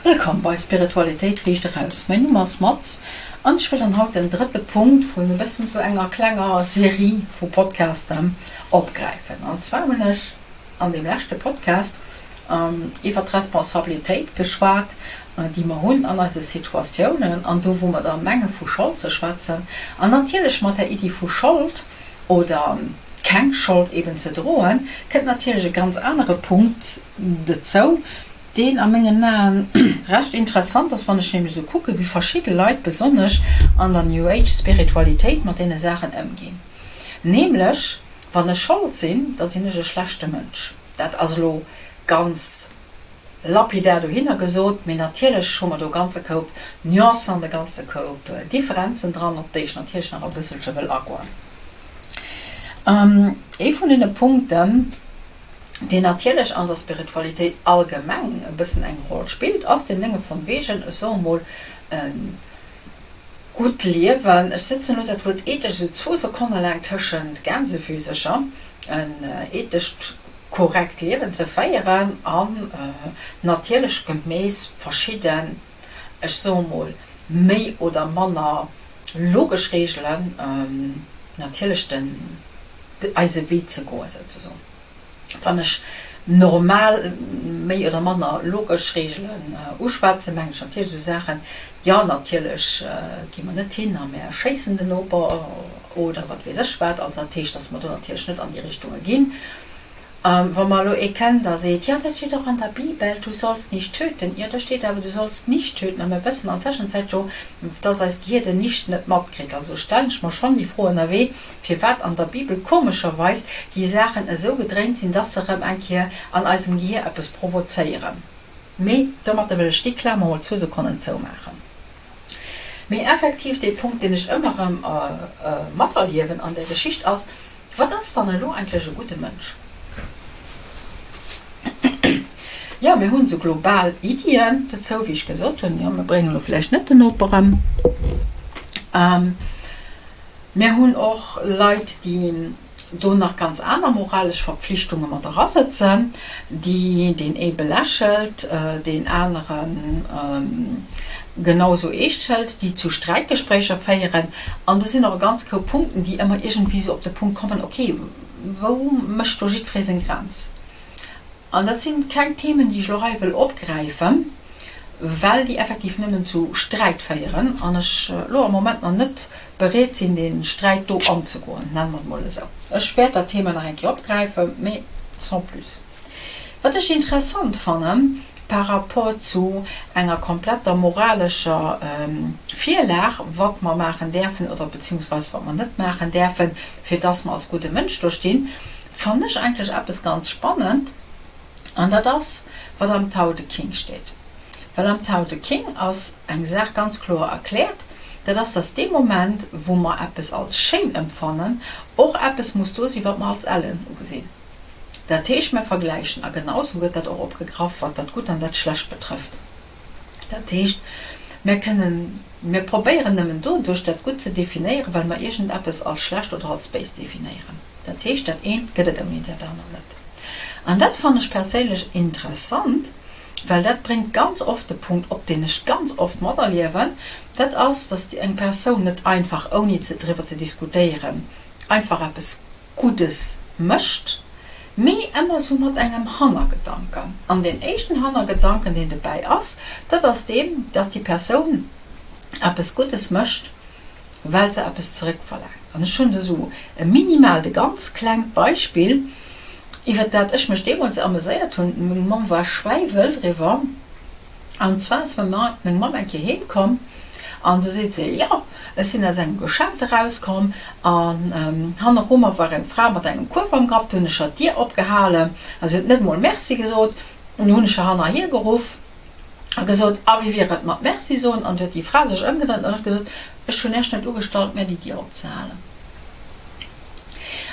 Wëllkomm bei Spiritualitéit riicht eraus. Mäin Numm ass Maz an ech wëll dann haut den drëtte Punkt vun e bëssen sou enger klenger Serie vu Podcasten opgräifen. An zwar hunn ech an deem leschte Podcast iwwer d'Responsabilitéit geschwat, déi mer hunn an eise Situatiounen an do wou mer da menge vu Schold ze schwätzen. An natierlech mat der Iddi vu Schold oder keng Schold eben ze droen, kënnt natierlech e ganz anere Punkt dozou, deen a mengen Aen recht interessant ass, wann ech nämlech esou kucken, wéi verschidde Leit, besonnesch an der New Age Spiritualitéit, mat deene Saachen ëmginn. Nämlech, wann ech Schold sinn, da sinn ech e schlechte Mënsch. Dat ass elo ganz lapidar dohinner gesot, mee natierlech hu mer do e ganze Koup Nuancen an e ganze Koup Differenzen dran, op déi ech natierlech nach e bësselche wëll agoen. Ee vun deene Punkten, deen natierlech an der Spiritualitéit allgemeng e bëssen eng Roll spillt, ass deen Dénge von wegen, ech soe mol, e gutt Liewen, ech sëtzen elo dat Wuert ethesch esou zwou Sekonne laang tëschent Gänsefüsercher, en ethescht korrekt Liewen ze féieren an natierlech gemäss verschidden, ech soe mol, méi oder manner logesch Reegelen natierlech den eise Wee ze goen, souzesoen. Wann ech normal, méi oder manner logesch Reegelen uschwätzen, mengen ech natierlech esou Saachen, jo natierlech gi mer net hin a mär schéissen den Noper oder wat weess ech wat. Also dat heescht, datt mer do natierlech net an déi Richtunge ginn. Wa mer elo ee kennt a seet, jo dat steet och an der Bibel, du sollst nicht töten, jo do steet awer du sollst nicht töten a mir wëssen an Tëschenzäit jo, dass eist Gehier den nicht net matkritt. Also stellen ech mer schonn déi Fro ënnerwee, firwat an der Bibel komescherweis déi Saachen esou gedréint sinn, dass se erëm eng Kéier an eisem Gehier eppes provozéieren. Mee domatter wëll ech déi Klamer mol zwou Sekonnen zoumaachen. Mee effektiv, dee Punkt, deen ech ëmmer erëm materliewen an där Geschicht ass, Wat ass dann elo eigentlech e gudde Mënsch? Jo, mir hunn esou global Iddien dozou, wéi ech gesot hunn, jo, mir bréngen elo vläicht net den Noper ëm. Mir hunn och Leit, déi do nach ganz aner moralesch Verpflichtunge mat erasëtzen, déi deen ee belächelt, deen aneren genau sou eescht hëlt, déi zu Sträitgespréicher féieren. An do sinn och e ganz Koup Punkten, déi ëmmer iergendwéi sou op de Punkt kommen, ok, wou mécht do jiddweree seng Grenz? An dat si keng Themen, déi ech elo hei wëll opgräifen, well déi effektiv nëmmen zu Sträit féieren an ech elo am Moment nach net bereet sinn, dee Sträit do anzegoen, nenne mer et mol esou. Ech wäert dat Thema nach eng Kéier opgräifen, mee sans plus. Wat ech interessant fannen par rapport zu enger kompletter moralescher Virlag, wat mer maachen däerfen oder beziehungsweise wat mer net maachen däerfen, fir dass mer als gudde Mënsch do stinn, fannen ech eigentlech eppes ganz spannend, an dat ass, wat am Tao Te King steet. Well am Tao Te King ass eng Saach ganz kloer erkläert, dat ass, dass dee Moment, wou mer eppes als schéin empfannen, och eppes muss do sinn, wat mer als ellen ugesinn. Dat heescht, mir vergläichen, a genausou gëtt dat och opgegraff, wat dat Gutt an dat Schlecht betrëfft. Dat heescht, mir kënnen, mir probéieren nëmmen doduerch dat Gutt ze definéieren, well mer iergendeppes als schlecht oder als béis definéieren. Dat heescht, dat eent gëtt et ouni dat anert net. An dat fannen ech perséinlech interessant, well dat bréngt ganz oft de Punkt op, deen ech ganz oft materliewen, dat ass, dass eng Persoun net einfach, ouni driwwer ze diskutéieren, einfach eppes Guddes mécht, mee ëmmer sou mat engem Hannergedanken. An deen éischten Hannergedanken, deen dobäi ass, dat ass deen, dass déi Persoun eppes Guddes mécht, well se eppes zeréckverlaangt. An ech hunn do sou e minimaalt, e ganz klengt Beispill, iwwert dat ech mech deemools ameséiert hunn. Meng Mamm war schwäiwëll driwwer. An zwar ass meng Mamm eng Kéier heem komm an du seet se, jo, ech sinn aus engem Geschäft erauskomm an hanneru mer war eng Fra mat engem Kuerf am Grapp. Du hunn ech der d'Dier opgehalen a si huet net emol Merci gesot. An du hunn ech se hannerhier geruff a gesot, a wéi wier et mat Merci soen? An du huet déi Fra sech ëmgedréint an huet gesot, ech hunn Iech net ugestallt, mir déi Dier opzehalen.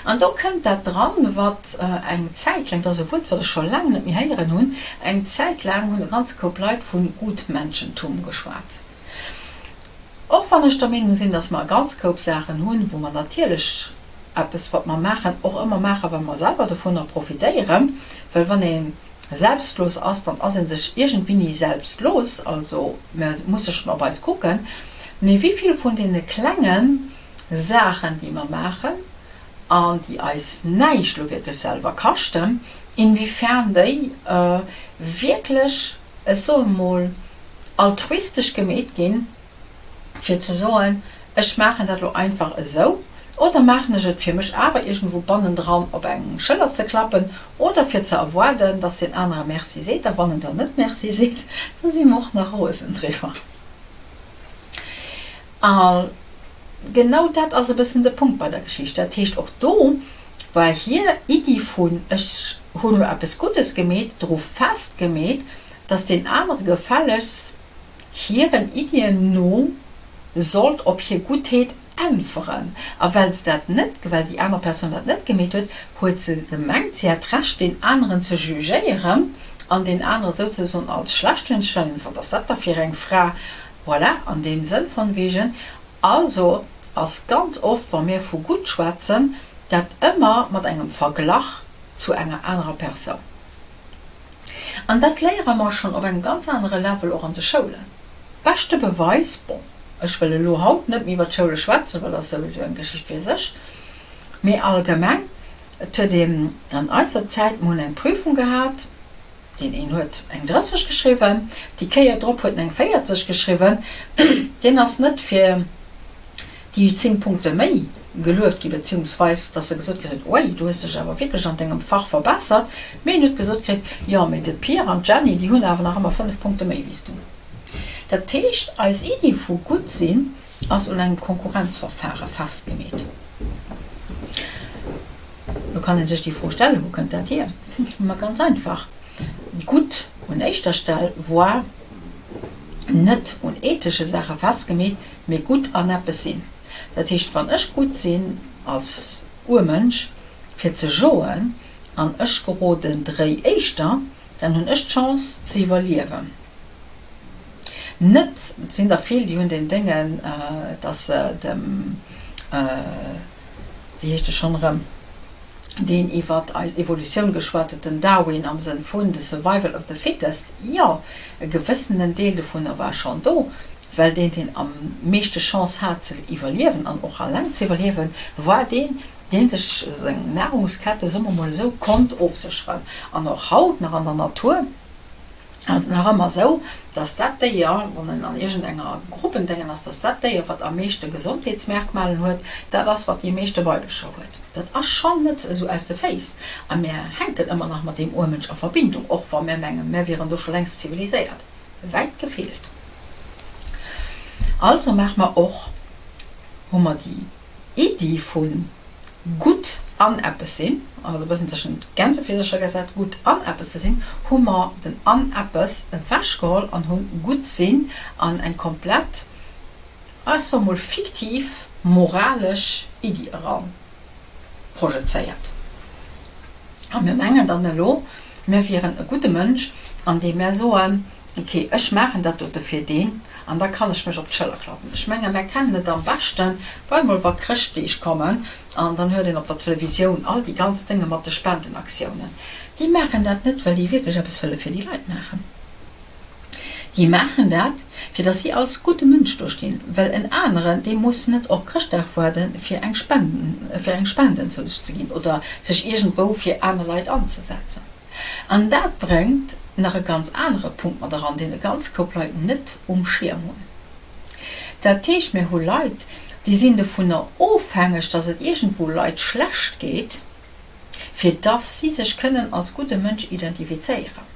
An do kënnt dat dran, wat eng Zäit laang, dat ass e Wuert, wat ech scho laang net méi héieren hunn, eng Zäit laang hunn e ganze Koup Leit vu Gutmenschentum geschwat. Och wann ech der Meenung sinn, datt mer e ganz Koup Saachen hunn, wou mer natierlech eppes, wat mer maachen, och ëmmer maachen, well mer selwer dovunner profitéieren, well wann ee. selbstlos ass, dann ass ee sech iergendwéini selbstlos, also mer musse schonn op eis kucken. Mee wéi vill vun deene klenge Saachen, déi mer maachen an déi eis näischt elo wierklech selwer kaschten, inwiefern déi wierklech, ech soe mol, altruistesch gemeet ginn, fir ze soen, ech maachen dat elo einfach esou, oder maachen ech et, fir mech awer iergendwou bannendran op eng Schëller ze klappen oder fir ze erwaarden, dass deen anere Merci seet. A wann en dann net Merci seet, da si mer och nach rosen driwwer. A genau dat ass e bëssen de Punkt bei der Geschicht. Dat heescht, och do war hir Iddi vun ech hunn elo eppes Guddes gemeet dru festgemeet, dass deen anere gefällegst hiren Iddien no sollt op hir Guttheet äntweren. A well se dat net, well déi aner Persoun dat net gemeet huet, huet se gemengt, si hätt Recht, deen aneren ze jugéieren an deen anere souzesoen als schlecht hinzestellen. Wat ass dat da fir eng Fra? Voilà, an deem Sënn von wegen. Also ass ganz oft, wa mir vu gutt schwätzen, dat ëmmer mat engem Verglach zu enger anerer Persoun. An dat léiere mer schonn op engem ganz anere Level och an de Schoulen. Beschte Beweis, bon, ech wëll elo haut net méi iwwer d'Schoule schwätzen, well dat ass souwisou eng Geschicht fir sech, mee allgemeng, et huet een an eiser Zäit, mer hunn eng Prüfung gehat, deen een huet eng 30 geschriwwen, déi Kéier drop huet en eng 40 geschriwwen, deen ass net fir déi 10 Punkte méi gelueft gi beziehungsweis dass e gesot kritt huet, Oi, du hues dech awer wierklech an dengem Fach verbessert, mee en huet gesot kritt, Jo, mee de Pir an d'Jenny, déi hunn awer nach ëmmer 5 Punkte méi wéi s du. Dat heescht, eis Iddi vu gutt sinn ass un engem Konkurrenzverfare festgemeet. Lo kann ee sech déi Fro stellen, Wou kënnt dat hier? Ma ganz einfach, gutt un éischter Stell war net un ethesche Saache festgemeet, mee gutt an eppes sinn. Dat heescht, wann ech gutt sinn als Urmënsch fir ze joen an ech geroden dréi éischter, dann hunn ech d'Chance ze iwwerliewen. Net, et sinn der vill, déi hunn deen Déngen, dass se dem, wéi heescht e schonn erëm, deen iwwert eis Evolutioun geschwat huet, den Darwin am Sënn vun the survival of the fittest, jo, e gewëssenen Deel dovunner war schonn do, well deen, deen am meeschte Chance hat ze iwwerliewen an och alleng ze iwwerliewen, war deen, dee sech seng Nahrungskette, soe mer mol esou, konnt ofsécheren. An och haut nach an der Natur ass et nach ëmmer esou, dass dat Déier, wann en an iergendenger Gruppendéngen ass, dass dat Déier, wat am meeschte Gesondheetsmerkmalen huet, dat ass, wat déi meeschte Weibercher huet. Dat ass schonn net esou aus de Féiss. A mär hänken ëmmer nach mat deem Urmënsch a Verbindung, och wa mär mengen, mär wieren do scho längst ziviliséiert. Wäit gefeelt. Also maache mer och, hu mer déi Iddi vu gutt an eppes sinn, also e bëssen tëschent Gänsefiesercher gesat, gutt an eppes ze sinn, hu mer den an eppes ewechgeholl an hu gutt sinn an eng komplett, ech soe mol fiktiv moralesch Iddi eran projezéiert. A mir mengen dann elo, mir wieren e gudde Mënsch, andeem mir soen, Ok, ech maachen dat dote fir deen an da kann ech mech op d'Schëller klappen. Ech menge mär kennen et am beschten, wa emol wa Chrëschtdeeg kommen an dann huet een op der Televisioun all déi ganz Dénge mat de Spendenaktiounen. Déi maachen dat net, well déi wierklech eppes wëlle fir déi Leit maachen. Déi maachen dat, fir datt si als gudde Mënsch do stinn, well en aneren, dee muss net op Chrëschtdag waarden, fir eng Spenden, fir eng Spenden zou sech ze ginn oder sech iergendwou fir aner Leit anzesetzen. An dat bréngt nach e ganz anere Punkt mat eran, deen e ganz Koup Leit net um Schierm hunn. Dat heescht, mir hu Leit, déi sinn dovunner ofhängeg, datt et iergendwou Leit schlecht geet, fir dass si sech kënnen als gudde Mënsch identifizéieren.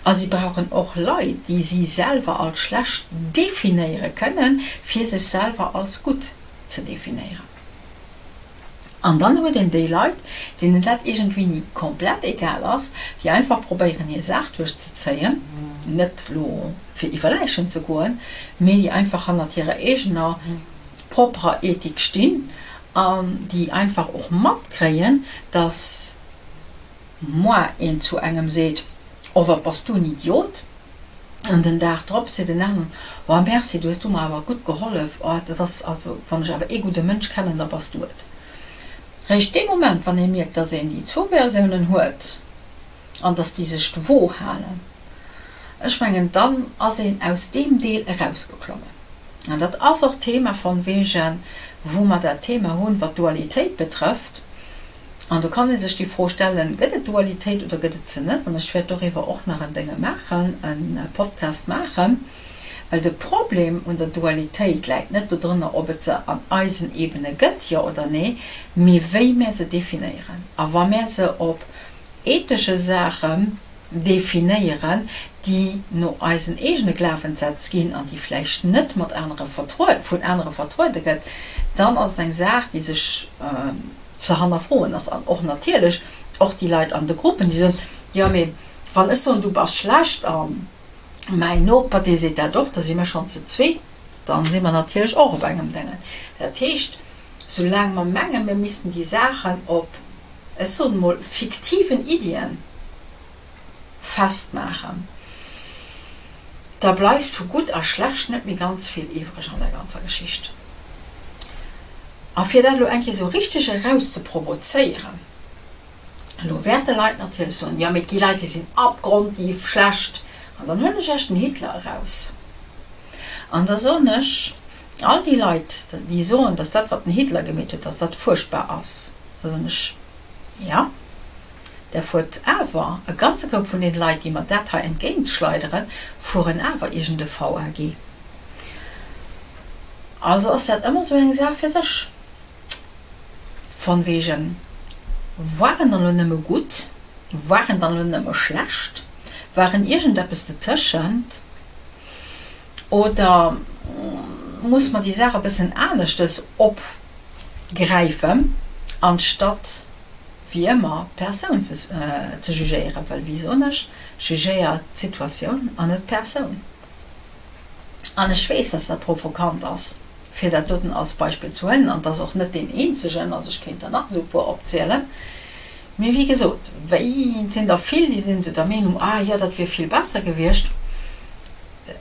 A si brauchen och Leit, déi si selwer als schlecht definéiere kënnen, fir sech selwer als gutt ze definéieren. An dann huet een déi Leit, deenen dat iergendwéini komplett egal ass, déi einfach probéieren, hir Saach duerchzezéien, net elo fir iwwer Läichen ze goen, mee déi einfach hannert hirer eegener propperer Ethik stinn an déi einfach och matkréien, dass moi een zu engem seet, Oh, wat bass du en Idiot! An den Dag drop seet en aneren, Oh, merci, du hues du mer awer gutt gehollef, oh, dat ass also, wann ech awer ee gudde Mënsch kennen, da bass du et. Réischt dee Moment, wann ee mierkt, dass een déi zwou Versiounen huet. an dass déi sech d'Wo halen, ech mengen, dann ass een aus deem Deel erausgeklommen. An dat ass och d'Thema von wegen, wou mer dat Thema hunn, wat d'Dualitéit betrëfft. An do kann ee sech déi Fro stellen, Gëtt et Dualitéit oder gëtt et se net? An ech wäert doriwwer och nach en Dénge maachen, e Podcast maachen, well de Problem un der Dualitéit läit net dodrënner, ob et se an eisen Ebene gëtt, jo oder nee, mee wéi mär se definéieren. A wa mär se op ethesche Saachen definéieren, déi no eisen eegene Glawenssätz ginn an déi vläicht net mat anere vun anere vertruede gëtt, dann ass et eng Saach, déi sech ze hannerfroen ass. An och natierlech och déi Leit an de Gruppen, déi soen, jo mee wann ech soen, du bass schlecht a mäin Noper dee seet dat och, da si mir schonn zu zwee, da si mer natierlech och op engem Déngen. Dat heescht, soulaang mer mengen, mir missten déi Saachen op, ech soen emol, fiktiven Iddien festmaachen, da bleift vu gutt a schlecht net méi ganz vill iwwreg an der ganzer Geschicht. A fir dat elo eng Kéier esou richteg erauszeprovozéieren, elo wäerte Leit natierlech soen, jo mee et gi Leit, déi sinn abgrondtief schlecht, an dann huelen ech Iech den Hitler eraus an da soen ech, all déi Leit, déi soen, datt dat wat den Hitler gemeet huet, datt dat fuerchtbar ass, da soen ech, jo, Der fuert awer, e ganze Koup vun den Leit, déi mer dat hei entgéintschleideren, fueren awer iergend e VAG. Also ass dat ëmmer esou eng Saach fir sech. Von wegen, War en dann elo nëmme gutt? War en dann elo nëmme schlecht? War en iergendeppes dotëschent? Oder muss mer déi Saach e bëssen aneschtes opgräifen, anstatt wéi ëmmer d'Persoun ze jugéieren? Well wéi soen ech, jugéier d'Situatioun an net d'Persoun. An ech weess, dass dat provokant ass, fir dat doten als Beispill ze huelen, an et ass och net deen eenzegen, also ech kéint der nach esou e puer opzielen. Mee wéi gesot, wéi, et sinn der vill, déi sinn esou der Meenung, ah jo, dat wier vill besser gewiescht.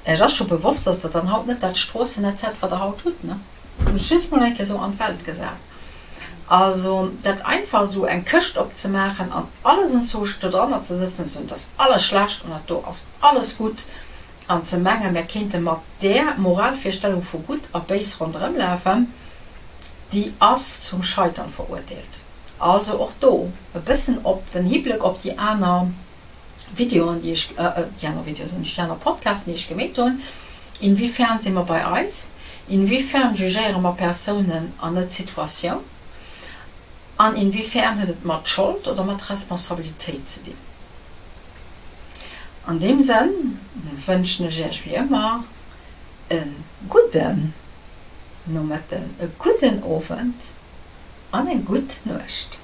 Iech ass scho bewosst, dass Der dann haut net dat Stroossennetz hätt, wat Der haut hutt, ne? Just mol eng Kéier esou an d'Welt gesat. Also dat einfach esou eng Këscht opzemaachen an alles anzwousch dodranner ze sëtzen, ze soen, et ass alles schlecht an dat do ass alles gutt, an ze mengen, mär kéinte mat där Moralvirstellung vu gutt a béis ronderëmlafen, déi ass zum Scheitern verurteelt. Also och do e bëssen op den Hibléck op déi aner Videoen, déi ech, déi aner Videoen, soen ech, déi aner Podcasten, déi ech gemeet hunn, inwiefern si mer bei eis, inwiefern jugéiere mer Persounen an net d'Situatioun an inwiefern huet et mat Schold oder mat Responsabilitéit ze dinn. An deem Sënn wënschen ech Iech wéi ëmmer e gudden Nomëtten, e gudden Owend an eng gutt Nuecht.